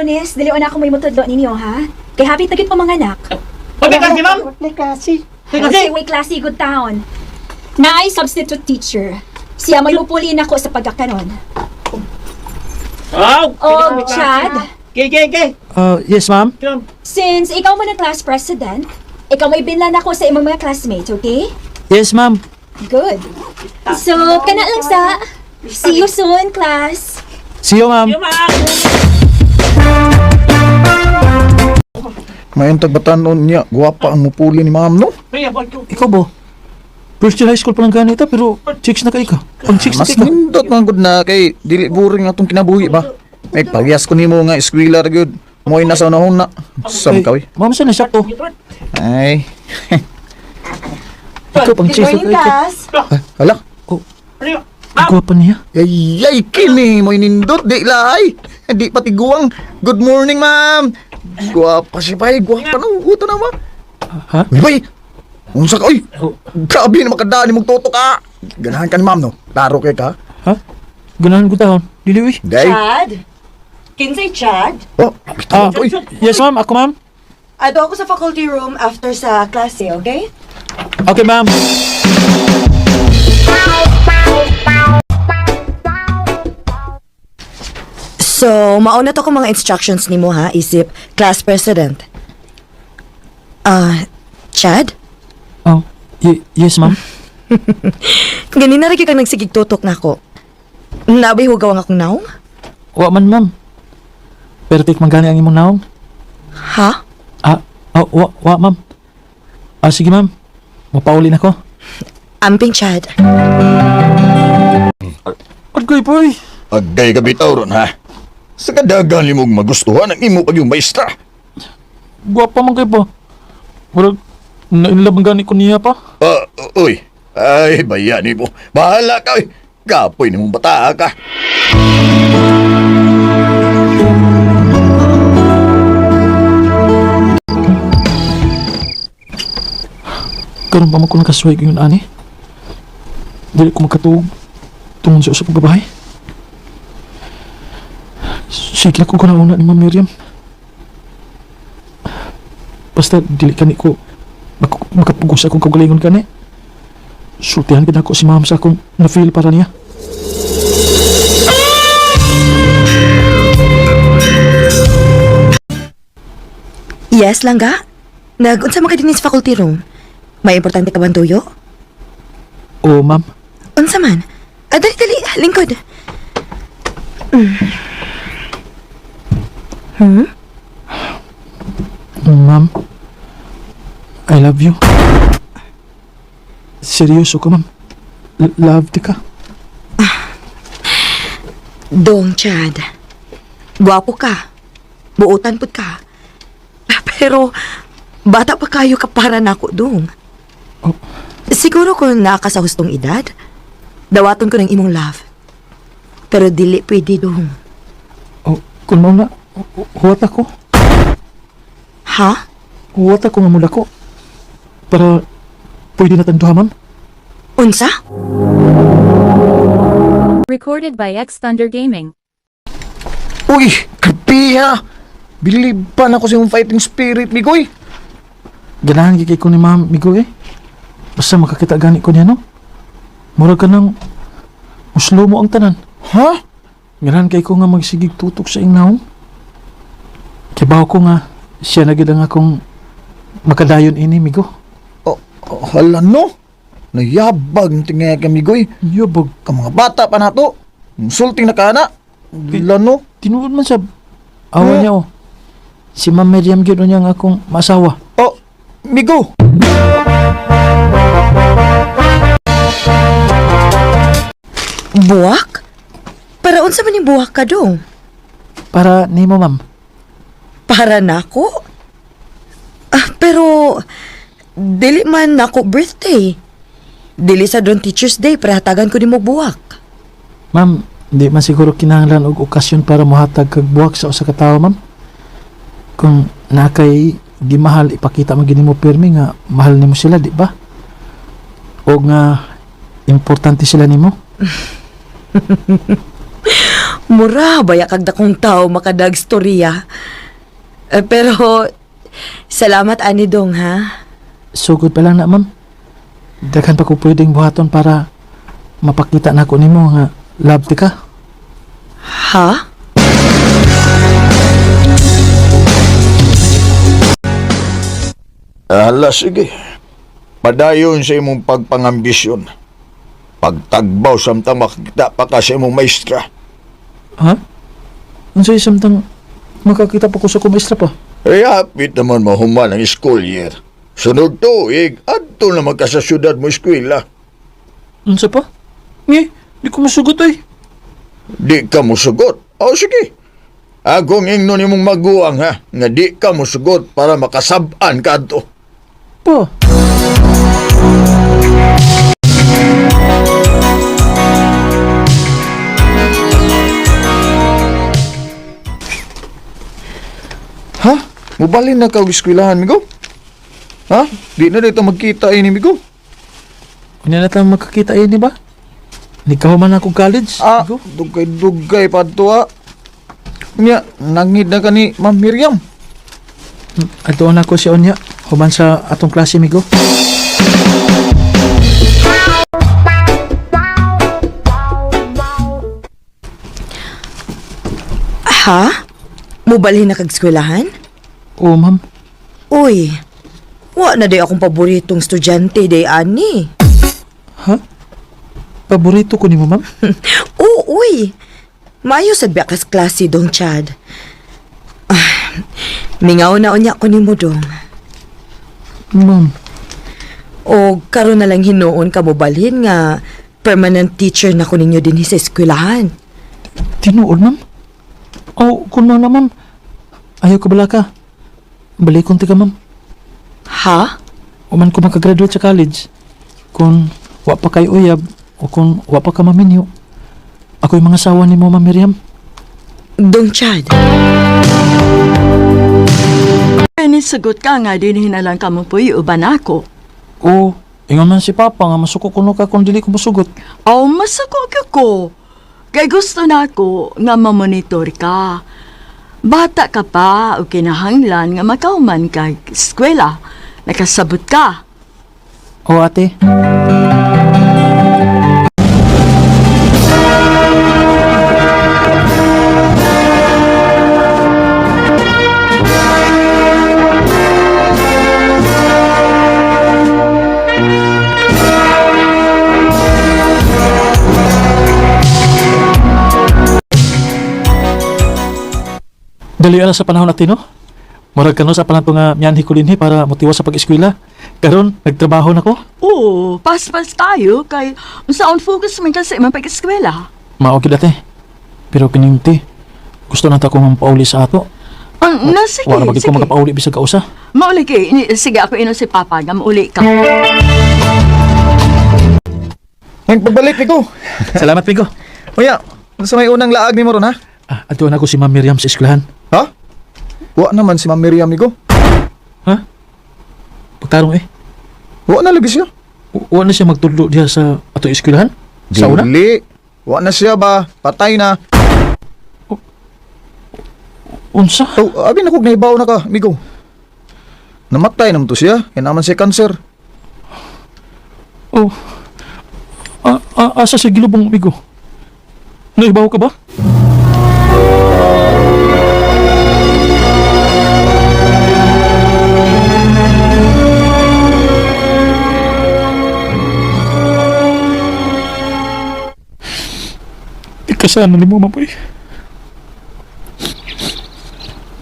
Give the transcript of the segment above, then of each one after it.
Lunes, dili na ako may mutudlo ninyo, ha? Kay happy tagit pa mga anak. Pagka kasi, ma'am. May klase. Kasi. Kasi way klase good town. Naay substitute teacher. Siya may mupuli nako sa pagkakaron. Aw! Og Chad, Kay, kay, kay. Yes, ma'am. Ma'am. since ikaw man ang class president, ikaw may binlan ako sa imong mga classmates, okay? Yes, ma'am. Good. So, kana lang sa. See you soon, class. See you, ma'am. Yo, ma'am. Mayong tagbatanon niya, guwapa ang mupuli ni ma'am, no? Ikaw ba? First year high school pa lang ganita, pero chicks na kay ka. Pang chicks na Mas kay ka. nindot man gud na kay dili boring atong kinabuhi ba. Ay pagyas ko nimo nga eskwela ra gyud. Mo'y nasa unahon na. Sam ka oy. Ma'am, saan na siya to? Ay. Ikaw, pang chicks na kay ka. Ah, hala. Ang gwapa niya. Ay, ay kini mo'y nindot di laay. Di pati guwang. Good morning, ma'am. Guwapa siya bay, guwapa no. Uto na ba? Ha? Uy, bay. Unsa ka oy? Oh. Grabe na makadaan nimong tutok ka. Ganahan ka ni ma'am no. Klaro kay ka. Ha? Ganahan ko taon. Dili, uy. Day. Chad? Kinsay Chad? Oh, Ah, bitaw oy. yes, ma'am. Ako, ma'am. Ado ako sa faculty room after sa klase, okay? Okay, ma'am. So, mauna to ko mga instructions nimo ha, isip class president. Ah, Chad? Oh, yes, ma'am. Ganina ra gyud kang nagsigig tutok nako. Nabay hugaw ang akong naong? Wa man, ma'am. Perfect man gani ang imong naong. Ha? Ah, oh, wa, wa, ma'am. Ah, sige, ma'am. Mapauli na ko. Amping Chad. Agay, boy. Agay ka bitaw ron ha. Sa kadagan nimong magustuhan ang imo pag yung maestra. Gwapa man kay pa. Murag, nainlove man gani ko niya pa. Ah, uy. Ay, bayani mo. Bahala ka, uy. Kapoy nimong bata ka. Karon pa man ko nakasuway ko yun, ani. Dili ko makatuog tungod sa usap babae. Sige na kung kunauna ni Ma'am Miriam. Basta dili kani ko makapugos akong kagalingon kani. Sultihan ka na ako si Ma'am sa akong na-feel para niya. Yes, langga. Nag-unsa man ka dinhi sa faculty room? May importante ka bang tuyo? Oo, ma'am. Unsa man? Ah, dali, dali. Lingkod. Ma'am, I love you. Seryoso ka, ma'am. Love di ka. Dong, Chad. Gwapo ka. Buotan pud ka. Pero, bata pa kayo ka para nako, Dong. Oh. Siguro kung naa ka sa hustong edad, dawaton ko ng imong love. Pero dili pwede, Dong. Oh, kung mao na, huwat ako. Ha? Huwat ako nga mula ko. Para pwede na tayong duha, ma'am. Unsa? Recorded by X Thunder Gaming. Uy, grabe ha. Bilib pa na ko sa imong fighting spirit, Migoy. Ganahan gid kay ko ni ma'am, Migo eh. Basta makakita gani ko niya, no? Murag ka nang muslo mo ang tanan. Ha? Ganahan kay ko nga magsigig tutok sa iyong naong. Kibaw ko nga, siya na gid ang akong makadayon ini, Migo. Oh, oh, hala no. Nayabag ng tingay ka, Migoy. Yabag, Ka mga bata pa na to. Insulting na ka na. Hala no. tinuod man siya. Awa niya, oh. Si Ma'am Miriam gyud niya ang akong masawa. Oh, Migo. Buwak? Para unsa man yung buwak ka, Dong? Para nimo, ma'am. Para nako? Ah, pero dili man nako birthday. Dili sa doon Teacher's Day para hatagan ko nimo buwak. Ma'am, di man siguro kinahanglan og okasyon para mohatag kag buwak sa usa ka tawo, ma'am. Kung naa kay gimahal ipakita man gini mo pirmi nga mahal nimo sila, di ba? O nga importante sila nimo. Mura baya kag dakong tao makadag storya. Eh, pero salamat ani dong ha. Sugod pa lang na, ma'am. Daghan pa ko pwedeng buhaton para mapakita na ako nimo nga love ti ka. Ha? Ala, sige. Padayon sa imong pagpangambisyon. Pagtagbaw samtang makakita pa ka sa imong maestra. Ha? Unsay samtang makakita pa ko sa kumaestra pa? Eh, hapit naman mahuman ang school year. Sunod tuig, adto na magka sa syudad mo eskwela. Unsa pa? Ngi, di ko masugot ay. Di ka musugot. O sige. Akong ingnon imong maguwang ha, nga di ka musugot para makasab-an ka adto. Pa. Ha? Mubalhin na ka og eskwelahan, migo? Ha? Di na dito magkita ini, migo. Unya na tang magkakita eh, di ba? Nikahuman ako college. Ah, Migo. dugay-dugay pa to, ah. Unya, nangid na ka ni Ma'am Miriam. Adtuon ako si Onya. Human sa atong klase, migo. Ha? Mubalhin na kag eskwelahan? Oo, ma'am. Uy, wa na day akong paboritong estudyante day ani. Ha? Paborito ko nimo, ma'am? Oo, uy. Maayo sad ba kas klase dong Chad. Ah, mingaw na unya ko nimo dong. Ma'am, O karon na lang hinuon ka mobalhin nga permanent teacher na ko ninyo dinhi sa eskwelahan. tinuod, ma'am? Oh, kun mao na, ma'am. Ayaw ko bala ka. Balikon ti ka, ma'am. Ha? Uman ko makagraduate sa college. Kung wa pa kay uyab o kung wa pa ka maminyo. Ako'y mga sawa ni mo, Ma'am Miriam. Dong Chad. Ay, sagot ka nga din hinalang ka mo po uban ako. Oo, ingon man si Papa nga masuko kuno ka kung dili ko mosugot. Aw, masako ka ko. Kay gusto na ako nga mamonitor ka. Bata ka pa o kinahanglan nga makauman ka eskwela. Nakasabot ka. Oo, ate. Dali ara sa panahon natin, no? Murag kano sa panahon nga miyanhi ko dinhi para motiwas sa pag-eskwela. Karon nagtrabaho na ko. Oo, paspas tayo kay unsaon focus man kasi man pag-eskwela. Mao gid ate. Pero kining te, gusto na ta ko nga pauli sa ato. Ang na sige, Wala ba gid ko sige. makapauli bisag kausa. Mauli kay sige ako ino si Papa nga mauli ka. Ngayon, pagbalik, migo. Salamat migo. Unya, sa may unang laag nimo ron, ha? Ah, adtuon ako si Ma'am Miriam sa eskwelahan. Ha? Wa naman si Ma'am Miriam, migo. Ha? Pagtarong eh. Wa na lagi siya. Wa na siya magtudlo diha sa atong eskwelahan? Sa una? Dili. Wa na siya ba? Patay na. Unsa? Oh, abi na kog nahibaw na ka, migo. Namatay naman to siya. Kaya naman siya cancer. Oh. Ah, ah, asa siya gilubong migo? Naibaw ka ba? Ikasana ni mo, mapoy.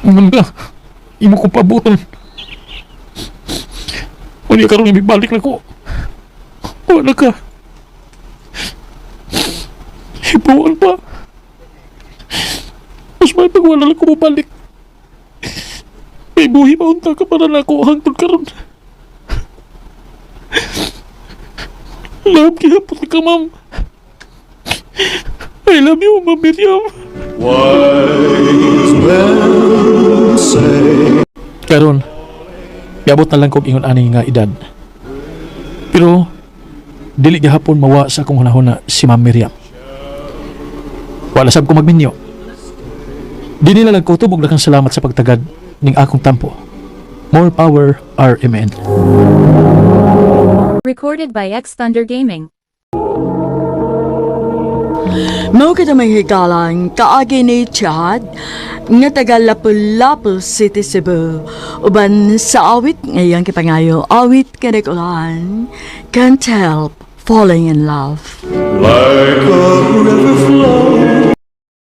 Ngun ka, imo ko pabuton. Unya karon ibalik na ko. Wala ka. Hibuan pa. Mas may pag wala lang ko mabalik. May buhi pa unta ka para na ako hangtod karon. Love gihapon ka, ma'am. I love you, Ma'am Miriam. Karon, gabot na lang kog ingon ani nga edad. Pero dili gihapon mawa sa akong hunahuna si Ma'am Miriam. Wala sab ko magminyo. Di nila lang ko tubog lakang salamat sa pagtagad ning akong tampo. More power, RMN. Recorded by X Thunder Gaming. Mao kita may higalang kaagi ni Chad nga taga Lapu-Lapu City, Cebu. Uban sa awit ngayang kipangayo, awit kanikulan, Can't Help Falling in Love. Like a river flowing